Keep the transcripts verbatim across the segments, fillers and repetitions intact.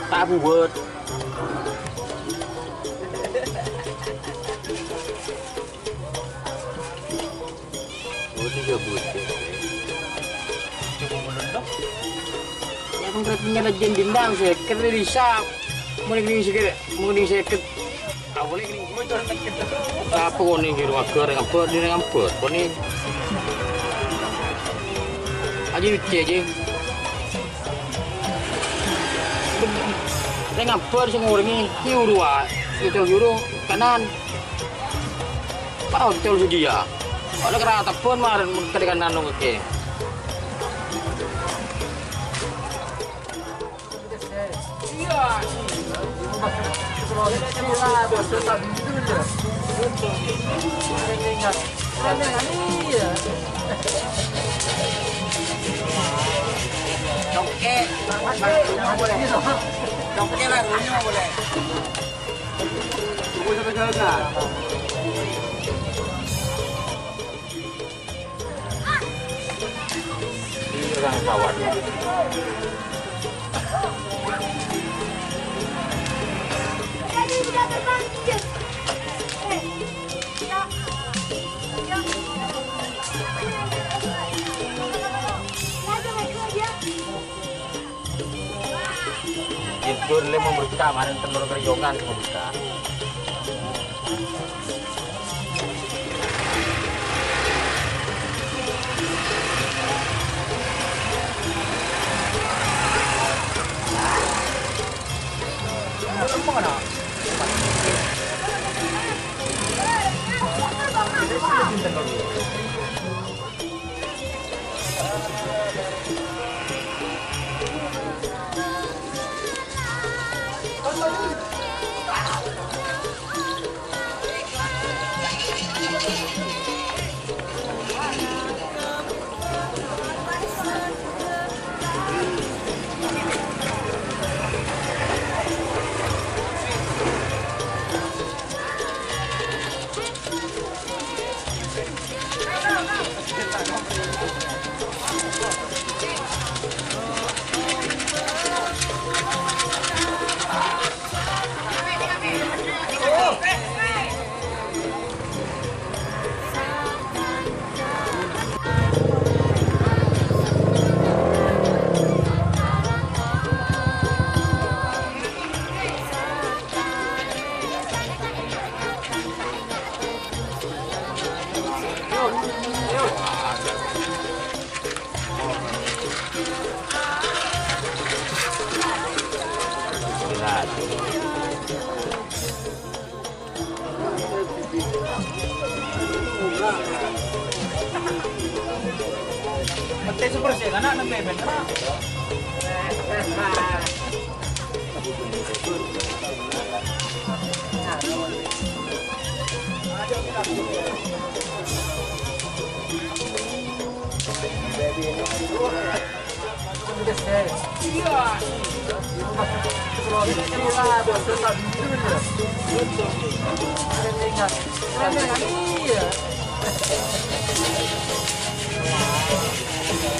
Ta' buwet. Oh, ini ya buwet. Ya, emang kereta nyala jendin dah, saya kira bisa. Mau ning seket, mau ning seket. Awalnya gini. Sapa kok ning jero agar ngambet, ning ngambet. Kok ning aja lucu aja. Ning ngambet sing ngorengi, ki uru wae. Itu uru kanan. Pak Ocol Sugiya. Oleh kerata pun mar, tadi kanan nunggu ke. Congke. Congke lah, runyong boleh. Tunggu sampai jalan. Ini orang kawan. Tidur le mau berkah, kemarin telur kerjongan mau berkah.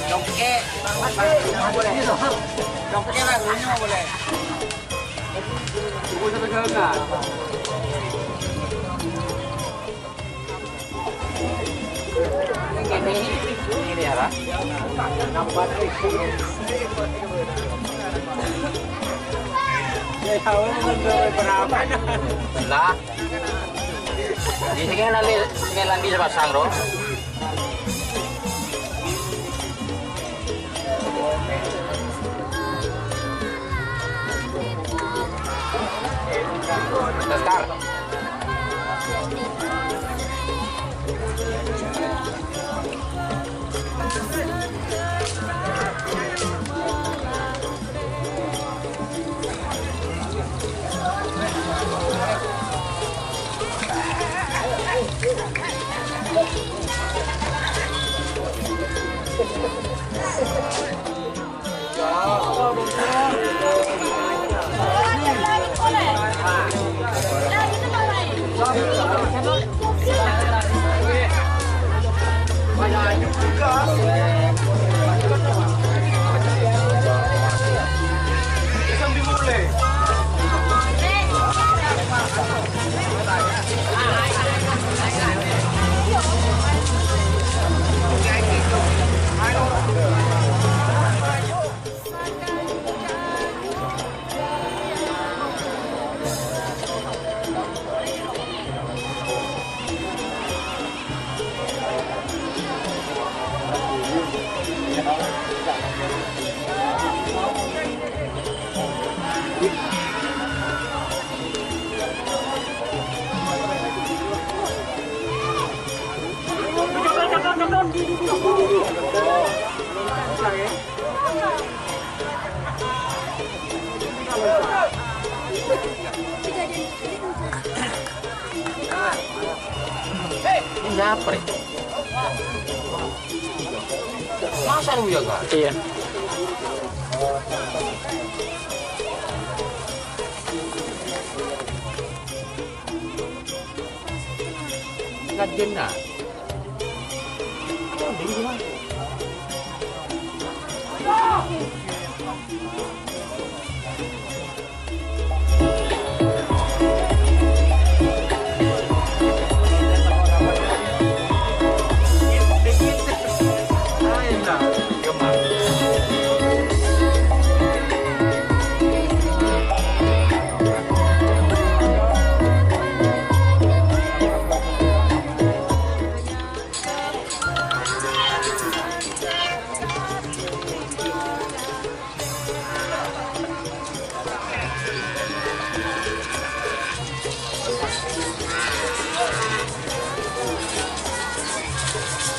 Congkè', congkè' lagunya boleh. Lah. Di sini kan ada sing landi sepasang, Bro. Daftar. Ini apa, Rek? Masa lu ya, Kak? Iya. Ngajena.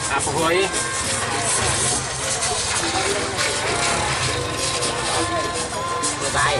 Apa, Boy? Selesai.